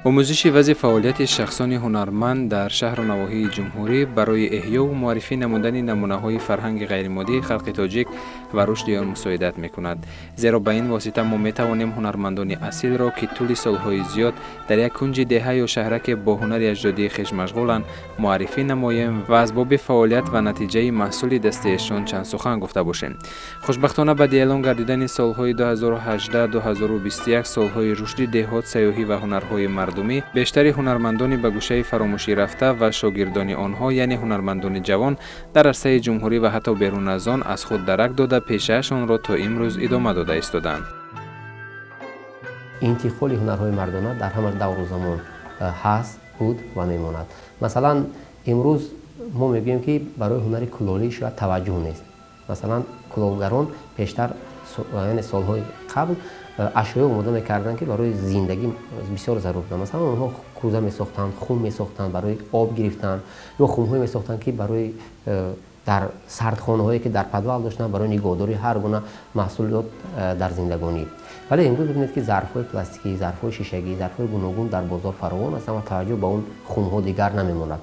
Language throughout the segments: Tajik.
Омӯзиши вазъи фаъолияти шахсони ҳунарманд дар шаҳру навоҳии ҷумҳурӣ барои эҳёву муаррифӣ намудани намунаҳои фарҳанги ғайримоддии халқи тоҷик ва рушди он мусоидат мекунад. Зеро ба ин восита мо метавонем ҳунармандони асилро, ки тӯли солҳои зиёд дар як кунҷи деҳа ё шаҳраке бо ҳунари аҷдодии хеш машғуланд, муаррифӣ намоем ва аз боби фаъолият ва натиҷаи маҳсули дасти эшон чанд сухан гуфта бошем. Хушбахтона, баъди эълон гардидани солҳои 2018-2021 солҳои рушди деҳот, сайёҳӣ ва ҳунарҳои мардумӣ, бештари ҳунармандони ба гӯшаи фаромӯшӣ рафта ва шогирдони онҳо, яъне ҳунармандони ҷавон, дар арсаи ҷумҳурӣ ва ҳатто берун аз он аз худ дарак дода, пешаашонро то имрӯз идома дода истоданд. Интиқоли ҳунарҳои мардона дар ҳама давру замон ҳаст, буд ва мемонад. Масалан, имрӯз мо мегӯем, ки барои ҳунари кулолӣ шояд таваҷҷӯҳ нест. Масалан, кулолгарон пештар, яъне солҳои қабл, ашёе омода мекарданд, ки барои зиндагӣ бисёр зарур буданд. Масалан, онҳо кӯза месохтанд, хум месохтанд барои об гирифтан, ё хумҳое месохтанд, ки барои дар сардхонаҳое, ки дар подвал доштанд, барои нигоҳдории ҳар гуна маҳсулот дар зиндагонӣ. Вале имрӯз бибинед, ки зарфҳои пластикӣ, зарфҳои шишагӣ, зарфҳои гуногун дар бозор фаровон аст, аммо таваҷҷӯҳ ба он хумҳо дигар намемонад.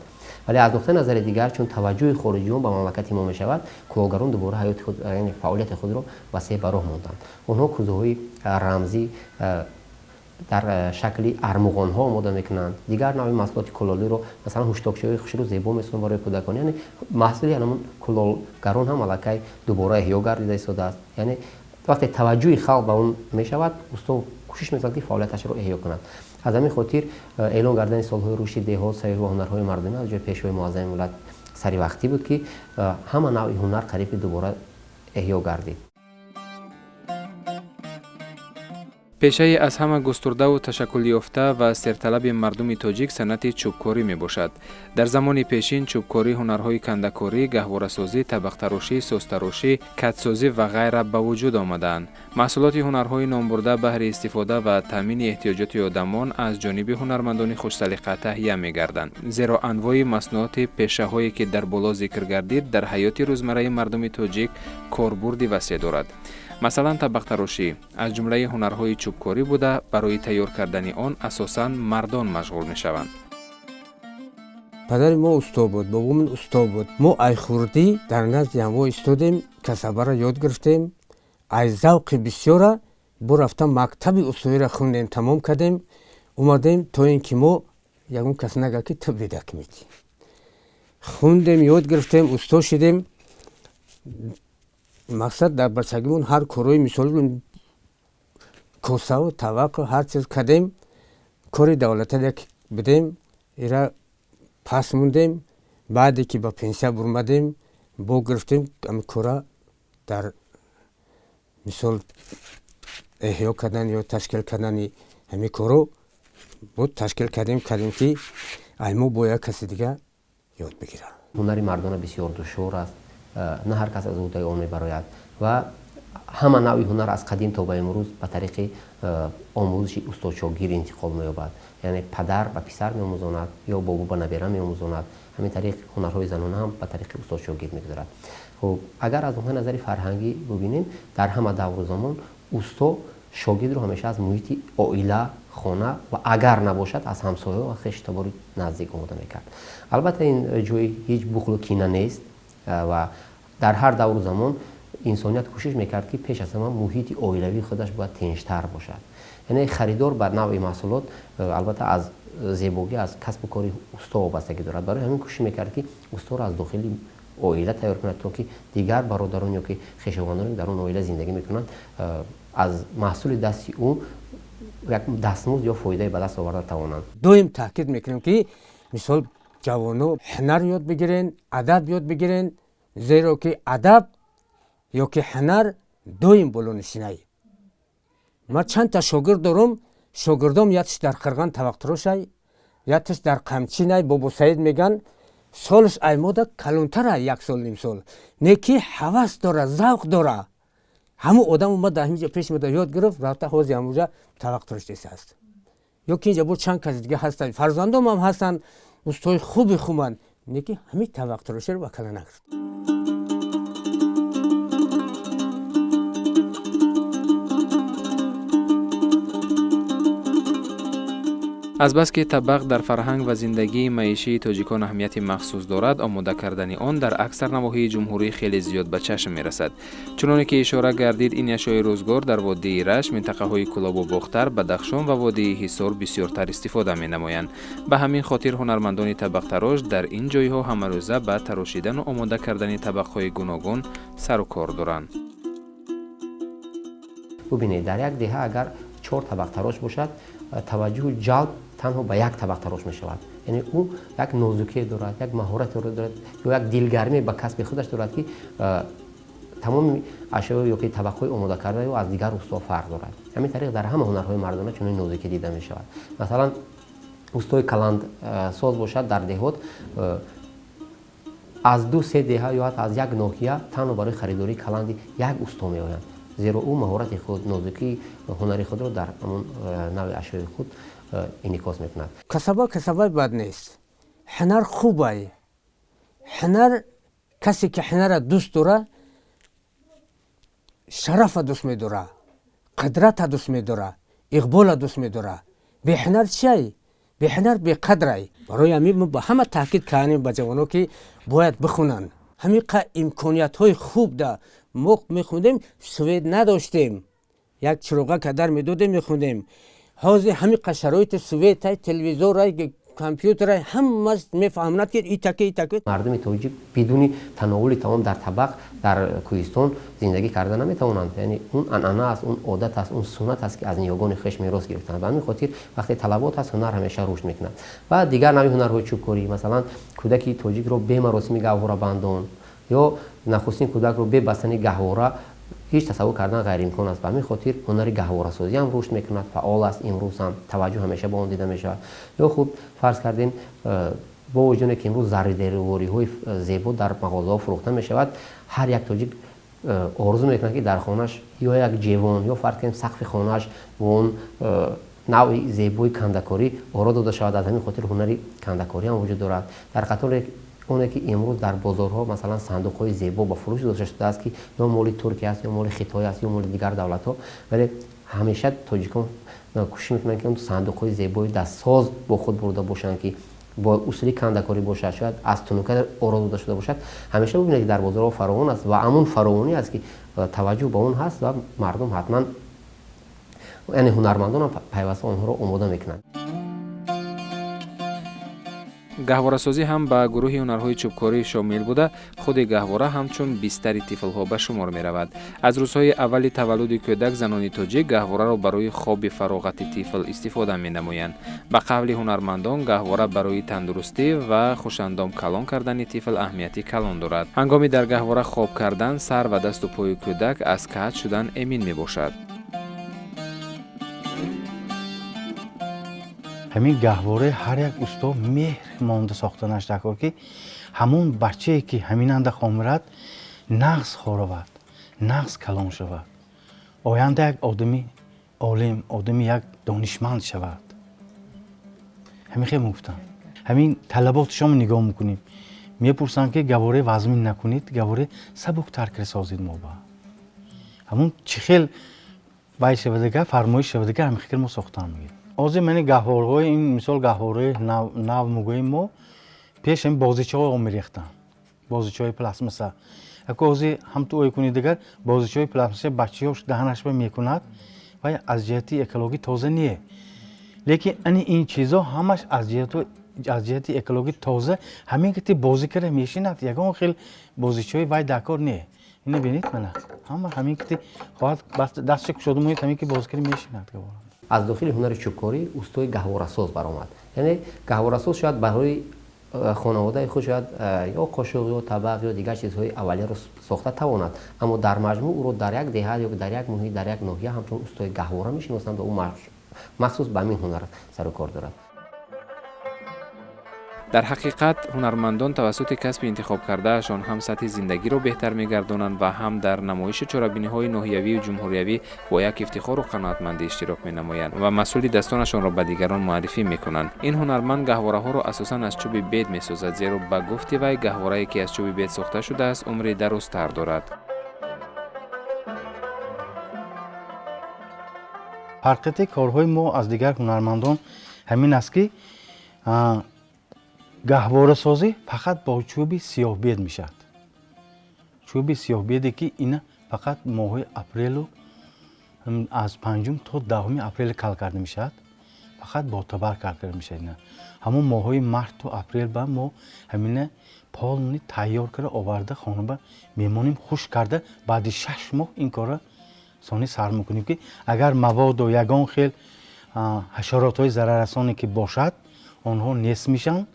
Вале аз нуқтаи назари дигар, чун таваҷҷӯҳи хориҷиён ба мамлакати мо мешавад, кулолгарон дубора ҳаёти худ, яъне фаъолияти худро васеъ ба роҳ монданд. Онҳо кӯзаҳои рамзӣ дар шакли армуғонҳо омода мекунанд, дигар навъи маҳсулоти кулолиро, масалан, ҳуштокчаҳои хушрӯ, зебо месозанд барои кӯдакон. Яъне маҳсули ҳамон кулолгарон ҳам аллакай дубора эҳё гардида истодааст. Яъне вақте таваҷҷӯҳи халқ ба он мешавад, усто кӯшиш мекунад, ки фаъолияташро эҳё кунад. Аз ҳамин хотир эълон гардани солҳои рушди деҳот, сайёҳӣ ва ҳунарҳои мардумӣ аз ҷои Пешвои муаззами миллат саривақтӣ буд, ки ҳама навъи ҳунар қариб ки дубора эҳё гардид. Пешаи аз ҳама густурдаву ташаккулёфта ва серталаби мардуми тоҷик санъати чӯбкорӣ мебошад. Дар замони пешин чӯбкорӣ, ҳунарҳои кандакорӣ, гаҳворасозӣ, табақтарошӣ, созтарошӣ, катсозӣ ва ғайра ба вуҷуд омадаанд. Маҳсулоти ҳунарҳои номбурда баҳри истифода ва таъмини эҳтиёҷоти одамон аз ҷониби ҳунармандони хушсалиқа таҳия мегарданд. Зеро анвои маснуоти пешаҳое, ки дар боло зикр гардид, дар ҳаёти рӯзмарраи мардуми тоҷик корбурди васеъ дорад. Масалан, табақтарошӣ аз ҷумлаи ҳунарҳои чӯбкорӣ буда, барои тайёр кардани он асосан мардон машғул мешаванд. Падари мо усто буд, бобомон усто буд. Мо ай хурдӣ дар назди ҳамво истодем, касабаро ёд гирифтем. Ай завқи бисёра бо рафта мактаби устоиро хундем, тамом кардем, омадем, то ин ки мо ягон кас нага, ки ту бедак метӣ. Хундем, ёд гирифтем, усто шидем. Мақсад, дар бачагимон ҳар корҳои, мисол, косаву таваққу ҳар чиз кардем. Кори давлатаре будем, ира пас мондем. Баъде ки ба пенсия бурмадем, бо гирифтем ами кора дар, мисол, эҳё кардан ё ташкил кардани ҳамин коро бо ташкил кардем, ки ай мо бо як каси дига ёд бигирам. Ҳунари мардона бисёр душвор аст, на ҳар кас аз уҳдаи он мебарояд ва ҳама навъи ҳунар аз қадим то ба имрӯз ба тариқи омӯзиши устодшогир интиқол меёбад. Яъне падар ба писар меомӯзонад ё бобо ба набера меомӯзонад. Ҳамин тариқ ҳунарҳои занона ҳам ба тариқи устодшогир мегузарад. Хуб, агар аз нуқтаи назари фарҳангӣ бубинем, дар ҳама давру замон усто шогирдро ҳамеша аз муҳити оила, хона ва агар набошад, аз ҳамсояҳо ва хешу наздик омода мекард. Албатта, ин ҷои ҳеҷ бухлу кина нест ва дар ҳар давру замон инсоният кӯшиш мекард, ки пеш аз ҳама муҳити оилавии худаш бояд тинҷтар бошад. Яъне харидор бар навъи маҳсулот албатта аз зебогӣ, аз касбу кори усто вобастагӣ дорад. Барои ҳамин кӯшиш мекард, ки усторо аз дохили оила тайёр кунад, то ки дигар бародарон ё ки хешовандоне, дар он оила зиндагӣ мекунанд, аз маҳсули дасти ӯ як дастмузд ё фоидае ба даст оварда тавонанд. Доим таъкид мекунем, ки, мисол, ҷавоно ҳунар ёд бигирен, адаб ёд бигирен, зеро ки адаб ё ки ҳунар доим болонишинай. Ман чандта шогирд дорум. Шогирдом яктиш дар Қирған тавақтарошай, яктиш дар Қамчинай, Бобосаид меган. Солаш аймода калонтара як сол ним сол. Не ки ҳавас дора, завқ дора. Ҳамун одам омад дар ҳаминҷа пеш мода ёд гирифт, рафта ҳозир ҳамунҷа табақтарош десааст. Ё ки инҷа бо чанд каси дига ҳастанд, фарзандом ҳам ҳастанд, устои хуби хубанд, не ки ҳамин табақтароширо ба кала нагирифт. Азбаски табақ дар фарҳанг ва зиндагии маишии тоҷикон аҳамияти махсус дорад, омода кардани он дар аксар навоҳии ҷумҳурӣ хеле зиёд ба чашм мерасад. Чуноне ки ишора гардид, ин ашёи рӯзгор дар водии Рашт, минтақаҳои Кӯлобу Бохтар, Бадахшон ва водии Ҳисор бисёртар истифода менамоянд. Ба ҳамин хотир ҳунармандони табақтарош дар ин ҷойҳо ҳамарӯза ба тарошидану омода кардани табақҳои гуногун сару кор доранд. Бубинед, дар як деҳа агар 4 табақтарош бошад, таваҷҷӯҳу ҷалб танҳо ба як табақтарош мешавад. Яъне ӯ як нозукие дорад, як маҳорате дорад ё як дилгармие ба касби худаш дорад, ки тамоми ашёи ё ки табақҳои омода карда ё аз дигар усто фарқ дорад. Ҳамин тариқ дар ҳама ҳунарҳои мардона чунин нозукӣ дида мешавад. Масалан, устои каландсоз бошад дар деҳот аз 2-3 деҳа ё ҳатто аз як ноҳия танҳо барои харидории каланди як усто меоянд. Зеро ӯ маҳорати худ, нозукии ҳунари худро дар ҳамон навъи ашёи худ инъикос мекунад. Касаба касабаи бад нест. Ҳунар хубай. Ҳунар касе ки ҳунарро дӯст дора, шарафа дӯст медора, қадрата дӯст медора, иқбола дӯст медора. Беҳунар чиай? Беҳунар беқадрай. Барои ҳамин мо ба ҳама таъкид кардем ба ҷавоно, ки бояд бихонанд. Ҳамин қа имкониятҳои хуб да мо мехондем, свет надоштем. Як чироға кадар медодем, мехондем. Ҳозир ҳамин қа шароити светай, телевизорай, компютерай, ҳамаш мефаҳмонад, ки итаке, итаке. Мардуми тоҷик бидуни тановули таом дар табақ дар кӯҳистон зиндагӣ карда наметавонанд. Яъне он анъана аст, он одат аст, он суннат аст, ки аз ниёгони хеш мерос гирифтанд. Ба ҳамин хотир вақте талабот аст, ҳунар ҳамеша рушд мекунад. Ва дигар навъи ҳунарҳои чӯбкорӣ, масалан, кӯдаки тоҷикро бе маросими гаҳворабандон ё нахустин кӯдакро бе бастани гаҳвора ҳеҷ тасаввур кардан ғайриимкон аст. Ба ҳамин хотир ҳунари гаҳворасозӣ ҳам рушд мекунад, фаъол аст имрӯз ҳам, таваҷҷӯҳ ҳамеша ба он дида мешавад. Ё худ фарз кардем, бо вуҷуде ки имрӯз зарривориҳои зебо дар мағозаҳо фурӯхта мешавад, ҳар як тоҷик орзу мекунад, ки дар хонааш ё як ҷевон ё фарз кардем сақфи хонааш бо он навъи зебои кандакорӣ оро дода шавад. Аз ҳамин хотир ҳунари кандакорӣ ҳам вуҷуд дорад. Дар қатори оне ки имрӯз дар бозорҳо масалан сандуқҳои зебо ба фурӯш гузошта шудааст, ки ё моли Туркия аст, ё моли Хитой аст, ё моли дигар давлатҳо, вале ҳамеша тоҷикон кӯшиш мекунанд, ки он сандуқҳои зебои дастсоз бо худ бурда бошанд, ки бо усули кандакорӣ бошад, шояд аз тунука оро дода шуда бошад. Ҳамеша бубинед, ки дар бозорҳо фаровон аст ва ҳамун фаровонӣ аст, ки таваҷҷӯҳ ба он ҳаст ва мардум ҳатман, яъне ҳунармандон ҳам пайваста онҳоро омода мекунанд. Гаҳворасозӣ ҳам ба гурӯҳи ҳунарҳои чӯбкорӣ шомил буда, худи гаҳвора ҳамчун бистари тифлҳо ба шумор меравад. Аз рӯзҳои аввали таваллуди кӯдак занони тоҷик гаҳвораро барои хоби фароғати тифл истифода менамоянд. Ба қавли ҳунармандон, гаҳвора барои тандурустӣ ва хушандом калон кардани тифл аҳамияти калон дорад. Ҳангоми дар гаҳвора хоб кардан, сар ва дасту пои кӯдак аз каҷ шудан эмин мебошад. Ҳамин гаҳвораи ҳар як усто меҳр монда сохтанаш даркор, ки ҳамон бачае ки ҳаминанда хомирад, нағз хоравад, нағз калон шавад, оянда як одами олим, одами як донишманд шавад. Ҳамин хел мегуфтанд. Ҳамин талаботшонро нигоҳ мекунем, мепурсанд, ки гаҳвораи вазмин накунед, гаҳвораи сабуктар кира созед мо ба. Ҳамон чӣ хел вай шавадага, фармоиш шавадага, ҳамин хел мо сохтан мегирем. Ҳозир мани гаҳворҳои ин мисол гаҳвораи нав мегӯем мо, пеш ҳамин бозичаҳо мерехтанд, бозичаҳои пластмасса. Ако ҳозир ҳам ту ой кунед, дигар бозичаҳои пластмасса бачаҳош даҳанашба мекунад ва аз ҷиҳати экологӣ тоза не. Лекин ани ин чизо ҳамаш аз ҷиҳати экологӣ тоза, ҳамин ки ти бозӣ кара мешинад, ягон хел бозичаҳои вай дар кор не. Ина бинед, мана ҳама ҳамин ки ти хоҳад дастша кушода монед, ҳамин ки бозӣ кара мешинад гаҳвора. Аз дохили ҳунари чӯбкорӣ устои гаҳворасоз баромад. Яъне гаҳворасоз шояд барои хонаводаи худ шояд ё қошуқ ё табақ ё дигар чизҳои аввалияро сохта тавонад, аммо дар маҷмӯъ ӯро дар як деҳа ё дар як муҳит, дар як ноҳия ҳамчун устои гаҳвора мешиносанд ва ӯ махсус ба ҳамин ҳунар сару кор дорад. Дар ҳақиқат ҳунармандон тавассути касби интихобкардаашон ҳам сатҳи зиндагиро беҳтар мегардонанд ва ҳам дар намоиши чорабиниҳои ноҳиявию ҷумҳуриявӣ бо як ифтихору қаноатмандӣ иштирок менамоянд ва маҳсули дастонашонро ба дигарон муаррифӣ мекунанд. Ин ҳунарманд гаҳвораҳоро асосан аз чӯби бед месозад, зеро ба гуфти вай гаҳворае ки аз чӯби бед сохта шудааст умри дарозтар дорад. Фарқияти корҳои мо аз дигар ҳунармандон ҳамин аст, ки гаҳворасозӣ фақат бо чӯби сиёҳбед мешавад. Чӯби сиёҳбеде ки ина фақат моҳҳои апрелу аз 5 то 10 апрел кал карда мешавад, фақат бо табар кал карда мешавад. Ина ҳамон моҳҳои марту апрел ба мо ҳамина полни тайёр карда оварда хона мемонем, хушк карда баъди 6 моҳ ин корро сони сар мекунем, ки агар маводу ягон хел ҳашаротҳои зараррасоне ки бошад, онҳо нест мешаванд.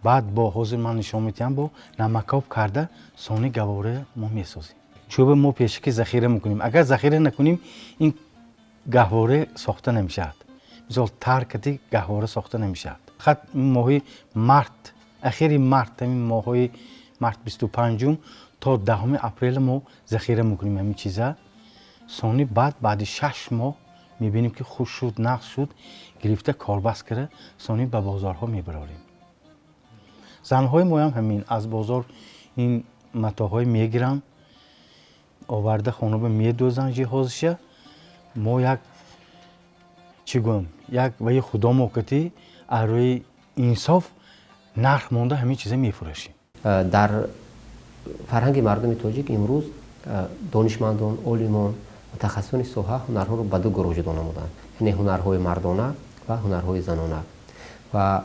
Баъд бо ҳозир ман нишон медиҳам, бо намакоб карда сони гаҳвора мо месозем. Чӯба мо пешакӣ захира мекунем. Агар захира накунем, ин гаҳвора сохта намешавад. Мисол таркати гаҳвора сохта намешавад. Фақат моҳи март, ахири март, ҳамин моҳҳои март 25 то 10 апрел мо захира мекунем ҳамин чиза. Сони баъди 6 моҳ мебинем, ки хуш шуд, нақс шуд, гирифта корбаст карда сони ба бозорҳо мебарорем. Занҳои моям ҳамин аз бозор ин матоъҳои мегиранд, оварда хона медӯзанд ҷиҳозша. Мо як чӣ гӯям, як ваи худомо кати аз рӯи инсоф нарх монда ҳамин чиза мефурӯшем. Дар фарҳанги мардуми тоҷик имрӯз донишмандон, олимон, мутахассисони соҳа ҳунарҳоро ба ду гурӯҳ ҷудо намуданд, яъне ҳунарҳои мардона ва ҳунарҳои занона. Ва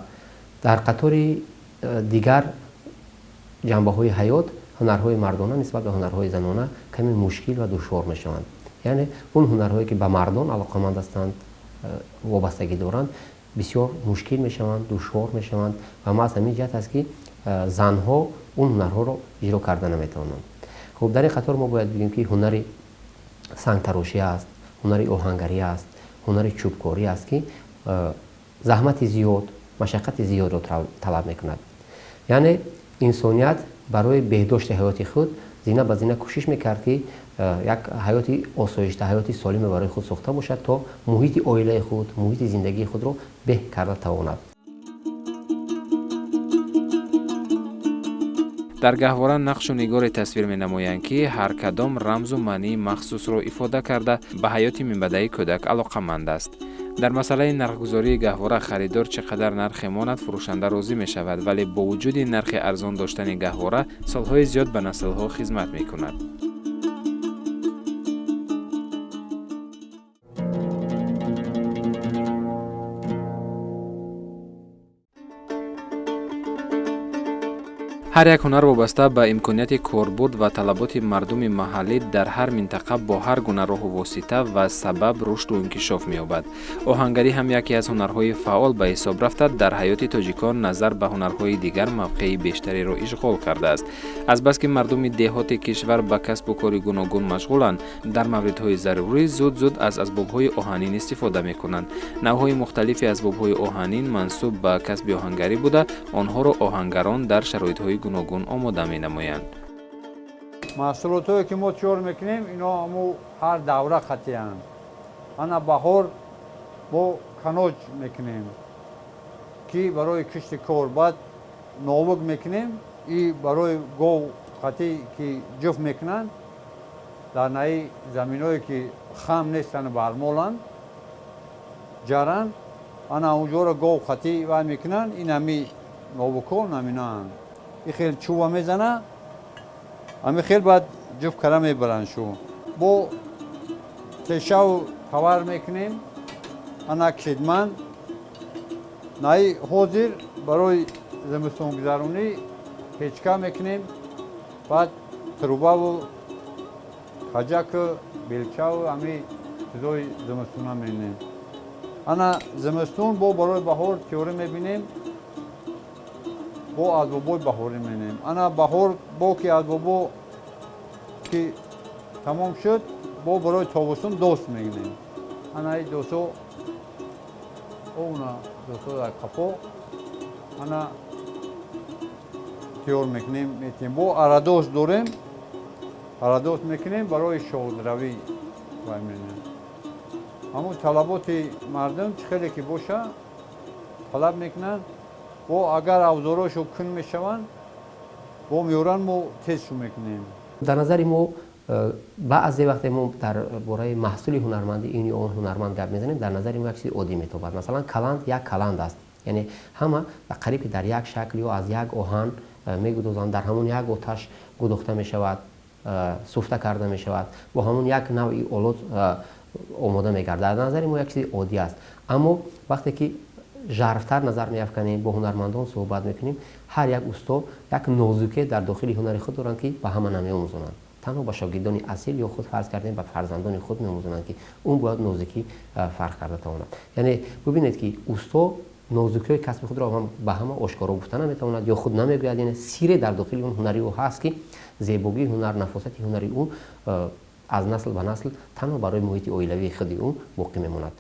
дар қатори дигар ҷанбаҳои ҳаёт ҳунарҳои мардона нисбат ба ҳунарҳои занона каме мушкил ва душвор мешаванд. Яъне он ҳунарҳое ки ба мардон алоқаманд ҳастанд, вобастагӣ доранд, бисёр мушкил мешаванд, душвор мешаванд ва маҳз ҳамин ҷиҳат аст, ки занҳо он ҳунарҳоро иҷро карда наметавонанд. Хуб, дар ин қатор мо бояд бигӯем, ки ҳунари сангтарошӣ аст, ҳунари оҳангарӣ аст, ҳунари чӯбкорӣ аст, ки заҳмати зиёд, машаққати зиёдро талаб мекунад. Яъне инсоният барои беҳдошти ҳаёти худ зина ба зина кӯшиш мекард, ки як ҳаёти осоишта, ҳаёти солиме барои худ сохта бошад, то муҳити оилаи худ, муҳити зиндагии худро беҳ карда тавонад. Дар гаҳвора нақшу нигоре тасвир менамоянд, ки ҳар кадом рамзу маънии махсусро ифода карда ба ҳаёти минбаъдаи кӯдак алоқаманд аст. Дар масъалаи нархгузории гаҳвора харидор чӣ қадар нархе монад, фурӯшанда розӣ мешавад, вале бо вуҷуди нархи арзон доштани гаҳвора солҳои зиёд ба наслҳо хизмат мекунад. Ҳар як ҳунар вобаста ба имконияти корбурд ва талаботи мардуми маҳаллӣ дар ҳар минтақа бо ҳар гуна роҳу восита ва сабаб рушду инкишоф меёбад. Оҳангарӣ ҳам яке аз ҳунарҳои фаъол ба ҳисоб рафта, дар ҳаёти тоҷикон назар ба ҳунарҳои дигар мавқеи бештареро ишғол кардааст. Азбаски мардуми деҳоти кишвар ба касбу кори гуногун машғуланд, дар мавридҳои зарурӣ зуд-зуд аз асбобҳои оҳанин истифода мекунанд. Навъҳои мухталифи асбобҳои оҳанин мансуб ба касби оҳангарӣ буда, онҳоро оҳангарон дар шароитҳои гуногун омода менамоянд. Маҳсулотҳое ки мо тиёр мекунем, ино ҳаму ҳар давра қатъиянд. Ана баҳор мо каноҷ мекунем, ки барои кишти кор, баъд новук мекунем и барои гов қатъӣ ки ҷуфт мекунанд дар наи заминое ки хам нестанд, бармоланд, ҷаранд, ана онҷоро гов қатъӣ вай мекунанд. Ин ҳами новукҳо наминаанд. И хел чӯба мезана, ҳами хел баъд ҷуфт кара мебаранд шу. Бо тешаву тавар мекунем, ана кидман. Наи ҳозир барои зимистонгузаронӣ печка мекунем, баъд трубаву хаҷаку белчаву ҳами чизои зимистона менем. Ана зимистон бо барои баҳор тиёрӣ мебинем, бо асбобои баҳорӣ менем. Ана баҳор бо ки асбобо ки тамом шуд, бо барои тобистон дост мегирем. Ана и досо, она досо дар қафо, ана тайёр мекунем, метиҳем. Бо арадош дорем, арадош мекунем барои шодравӣ вай менем. Ҳамун талаботи мардум чӣ хеле ки боша талаб мекунанд. Бо агар авзорошо кун мешаванд, бо меоранд, мо тезшу мекунем. Дар назари мо баъзе вақте мо дар бораи маҳсули ҳунарманди ин ё он ҳунарманд гап мезанем, дар назари мо як чизи оддӣ метобад. Масалан, каланд як каланд аст, яъне ҳама қариб ки дар як шакл ё аз як оҳан мегудозанд, дар ҳамон як оташ гудохта мешавад, суфта карда мешавад, бо ҳамон як навъи олот омода мегардад. Дар назари мо як чизи оддӣ аст. Аммо вақте ки жарфтар назар меафканем, бо ҳунармандон суҳбат мекунем, ҳар як усто як нозуке дар дохили ҳунари худ доранд, ки ба ҳама намеомӯзонанд. Танҳо ба шогирдони асил ё худ фарз кардем ба фарзандони худ меомӯзонанд, ки он бояд нозукӣ фарқ карда тавонад. Яъне бубинед, ки усто нозукиҳои касби худро ба ҳама ошкоро гуфта наметавонад ё худ намегӯяд. Яъне сире дар дохили он ҳунари ӯ ҳаст, ки зебогии ҳунар, нафосати ҳунари ӯ аз насл ба насл танҳо барои муҳити оилавии худи ӯ боқӣ мемонад.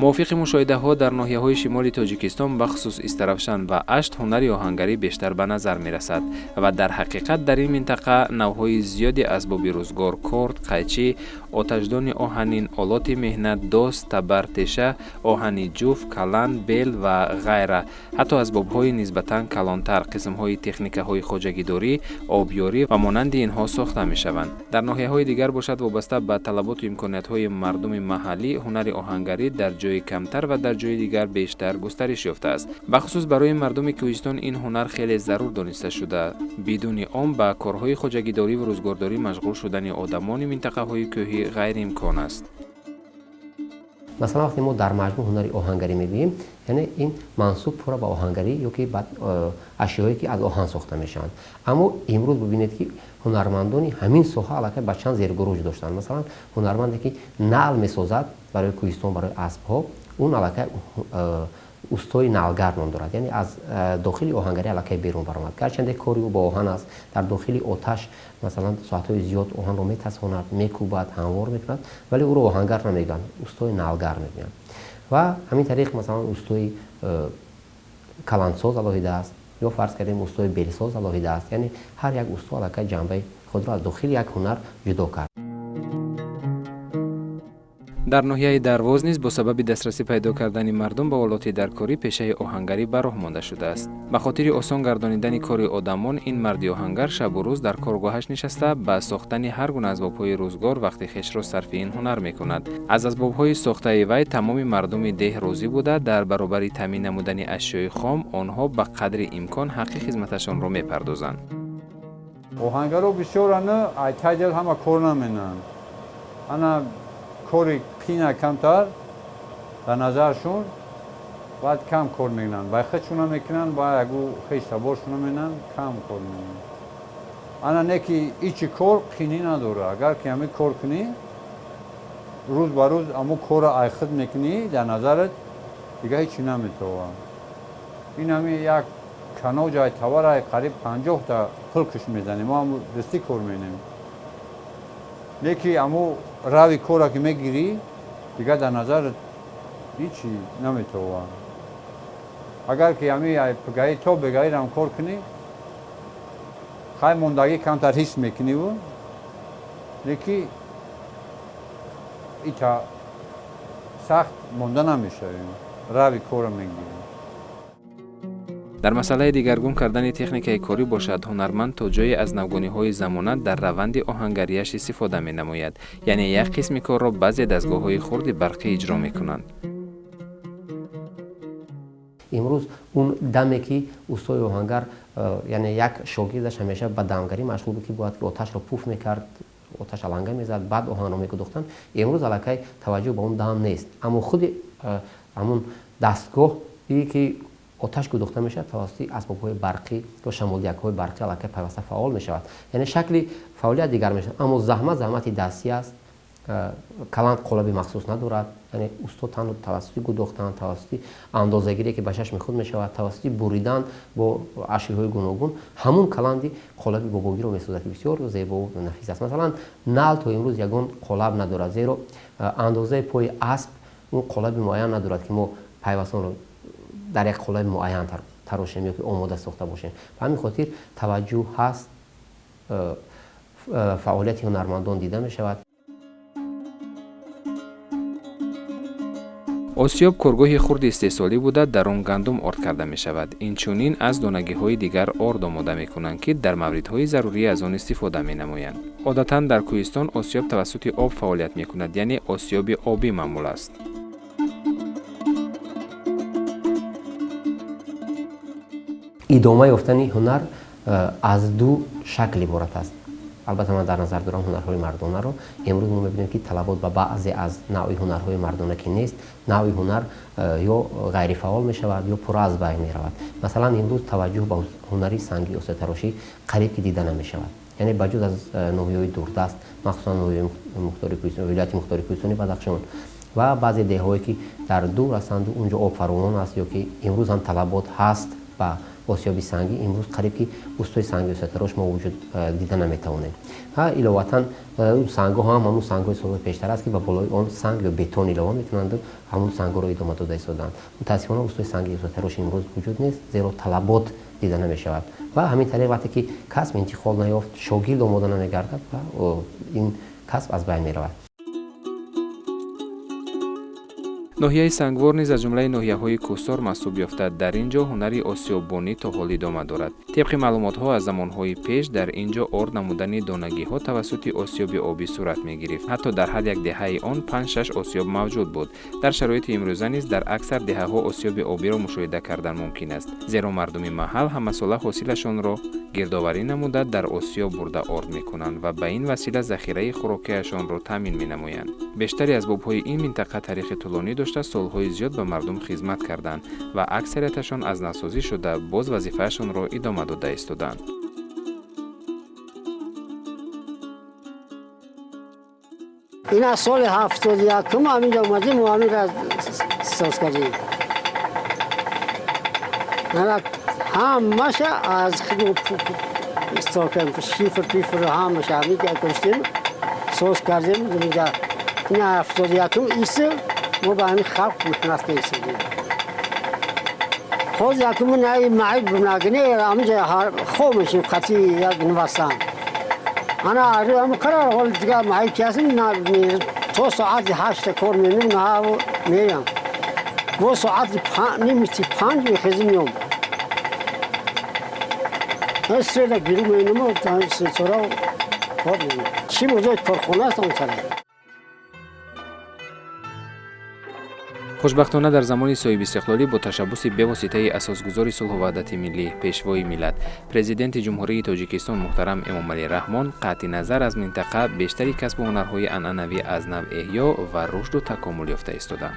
Мувофиқи мушоҳидаҳо дар ноҳияҳои шимоли Тоҷикистон, бахусус Истаравшан ва Ашт, ҳунари оҳангарӣ бештар ба назар мерасад ва дар ҳақиқат дар ин минтақа навъҳои зиёди асбоби рӯзгор: корд, қайчӣ, оташдони оҳанин, олоти меҳнат, дос, табар, теша, оҳани ҷуф, каланд, бел ва ғайра, ҳатто асбобҳои нисбатан калонтар, қисмҳои техникаҳои хоҷагидорӣ, обёрӣ ва монанди инҳо сохта мешаванд. Дар ноҳияҳои дигар бошад, вобаста ба талаботу имкониятҳои мардуми маҳаллӣ, ҳунари оҳангарӣ дар ҷои камтар ва дар ҷои дигар бештар густариш ёфтааст. Бахусус барои мардуми кӯҳистон ин ҳунар хеле зарур дониста шуда, бидуни он ба корҳои хоҷагидорӣ ва рӯзгордорӣ машғул шудани одамони минтақаҳои кӯҳӣ ғайриимкон аст. Масалан, вақте мо дар маҷмӯъ ҳунари оҳангарӣ мебинем, яъне ин мансуб пурра ба оҳангарӣ ё ки ба ашёое ки аз оҳан сохта мешаванд. Аммо имрӯз бибинед, ки ҳунармандони ҳамин соҳа аллакай ба чанд зергурӯҳ ҷудо шуданд. Масалан, ҳунарманде ки наъл месозад барои кӯҳистон, барои аспҳо, он аллакай устои наългар ном дорад, яъне аз дохили оҳангарӣ аллакай берун баромад. Гарчанде кори ӯ бо оҳан аст, дар дохили оташ масалан соатҳои зиёд оҳанро метасонад, мекӯбад, ҳамвор мекунад, вале ӯро оҳангар намегӯянд, устои наългар мегӯянд. Ва ҳамин тариқ масалан устои каландсоз алоҳида аст, ё фарз кардем устои белсоз алоҳида аст. Яъне ҳар як усто аллакай ҷанбаи худро аз дохили як ҳунар ҷудо кард. Дар ноҳияи Дарвоз низ бо сабаби дастрасӣ пайдо кардани мардум ба олоти даркорӣ пешаи оҳангарӣ ба роҳ монда шудааст. Ба хотири осон гардонидани кори одамон, ин марди оҳангар шабу рӯз дар коргоҳаш нишаста ба сохтани ҳар гуна асбобҳои рӯзгор вақти хешро сарфи ин ҳунар мекунад. Аз асбобҳои сохтаи вай тамоми мардуми деҳ розӣ буда, дар баробари таъмин намудани ашёи хом онҳо ба қадри имкон ҳаққи хизматашонро мепардозанд. Оҳангаро бисёрана айтайдел ҳама кор наменанд. Ана кори қина камтар дар назаршон, баъд кам кор мекунанд, бай худшона мекунанд, ба ягу хештаборшона менанд, кам кор мекунанд. Ана не ки ичи кор қинӣ надора. Агар ки ҳамин кор кунӣ, рӯз ба рӯз ҳамун корро ай худ мекунӣ, дар назарат дига ҳечи наметовад. Ин ҳамин як каноҷ ай тавар ай қариб 50-та пулкаш мезанем, мо ҳамун дастӣ кор менем. Не ки ҳамун рави корро ки мегирӣ, дигар дар назарат ҳечи наметовад. Агар ки ҳамин ай пгаӣ то бегаирам кор кунӣ, хай мондагӣ камтар ҳис мекуниву, не ки ита сахт монда намешавем, рави корро мегирем. Дар масъалаи дигаргун кардани техникаи корӣ бошад, ҳунарманд то ҷое аз навгониҳои замона дар раванди оҳангарияш истифода менамояд, яъне як қисми корро баъзе дастгоҳҳои хурди барқӣ иҷро мекунанд. Имрӯз он даме ки устои оҳангар, яъне як шогирдаш ҳамеша ба дамгарӣ машғул буд, ки бояд ки оташро пуф мекард, оташ аланга мезад, баъд оҳанро мегудохтанд, имрӯз аллакай таваҷҷӯҳ ба он дам нест. Аммо худи ҳамун дастгоҳе ки оташ гудохта мешавад, тавассути асбобҳои барқӣ ё шамолдиҳакҳои барқӣ аллакай пайваста фаъол мешавад. Яъне шакли фаъолият дигар мешавад, аммо заҳмат заҳмати дастӣ аст. Каланд қолаби махсус надорад, яъне усто танҳо тавассути гудохтан, тавассути андозагирие ки ба чашми худ мешавад, тавассути буридан бо ашёҳои гуногун ҳамун каланди қолаби бобогиро месозад, ки бисёр зебову нафис аст. Масалан, нал то имрӯз ягон қолаб надорад, зеро андозаи пои асп он қолаби муайян надорад, ки мо пайвастонро дар як қолаби муайян тарошем ё ки омода сохта бошем. Ба ҳамин хотир таваҷҷӯҳ ҳаст, фаъолияти ҳунармандон дида мешавад. Осиёб коргоҳи хурди истеҳсолӣ буда, дар он гандум орд карда мешавад. Инчунин аз донагиҳои дигар орд омода мекунанд, ки дар мавридҳои зарурӣ аз он истифода менамоянд. Одатан дар кӯҳистон осиёб тавассути об фаъолият мекунад, яъне осиёби обӣ маъмул аст. Идома ёфтани ҳунар аз ду шакл иборат аст. Албатта ман дар назар дорам ҳунарҳои мардонаро. Имрӯз мо мебинем, ки талабот ба баъзе аз навъи ҳунарҳои мардона ки нест, навъи ҳунар ё ғайрифаъол мешавад, ё пурра аз байн меравад. Масалан, имрӯз таваҷҷӯҳ ба ҳунари санги осиётарошӣ қариб ки дида намешавад. Яъне ба ҷуз аз ноҳияҳои дурдаст, махсусан ноҳияҳои вилояти мухтори Кӯҳистони Бадахшон ва баъзе деҳҳое ки дар дур ҳастанд, унҷо об фаровон аст, ё ки имрӯз ҳам талабот ҳаст ба осиёби сангӣ, имрӯз қариб ки устои санги осиётарош мо вуҷуд дида наметавонем. Иловатан сангҳо ҳам ҳамун сангҳои солҳои пештар аст, ки ба болои он санг ё бетон илова мекунанду ҳамун сангҳоро идома дода истоданд. Мутаассифона устои санги осиётарош имрӯз вуҷуд нест, зеро талабот дида намешавад. Ва ҳамин тариқ вақте ки касб интиқол наёфт, шогирд омода намегардад ва ин касб аз байн меравад. Ноҳияи Сангвор низ аз ҷумлаи ноҳияҳои кӯҳсор маҳсуб ёфта, дар ин ҷо ҳунари осиёббонӣ то ҳол идома дорад. Тибқи маълумотҳо, аз замонҳои пеш дар ин ҷо орд намудани донагиҳо тавассути осиёби обӣ сурат мегирифт. Ҳатто дар ҳар як деҳаи он 5-6 осиёб мавҷуд буд. Дар шароити имрӯза низ дар аксар деҳаҳо осиёби обиро мушоҳида кардан мумкин аст, зеро мардуми маҳал ҳамасола ҳосилашонро гирдоварӣ намуда дар осиёб бурда орд мекунанд ва ба ин васила захираи хӯрокиашонро таъмин менамоянд. Бештари асбобҳои ин минтақа таърихи тӯлонӣ дошта, солҳои зиёд ба мардум хизмат карданд ва аксарияташон аз навсозӣ шуда боз вазифаашонро идома дода истоданд. Ин аз соли 71 ҳаминҷо омадем мо ҳаминро соз кардем. Ҳамаша аз шифр пифр ҳамаша ҳаминҷо куштем, соз кардем. Инҷа ин 71 иси мо ба ҳамин халқ меҳнат кардем. Ҳоз якуму наи маиб нагне ҳаминҷа хоб мешем қатъи як нивастан. Ана ҳамин қарор ҳол дигар маиб ки ҳастем, то соати 8 кор мемирем, мерам. Бо соати 4:30 мехезем меом. Среда гиру меинам, сора кор мекунем. Чӣ мавзӯи корхона аст он тараф? Хушбахтона дар замони соҳибистиқлолӣ бо ташаббуси бевоситаи асосгузори сулҳу ваҳдати миллӣ, пешвои миллат, президенти Ҷумҳурии Тоҷикистон муҳтарам Эмомалӣ Раҳмон қатъи назар аз минтақа бештари касбу ҳунарҳои анъанавӣ аз нав эҳё ва рушду такомул ёфта истоданд.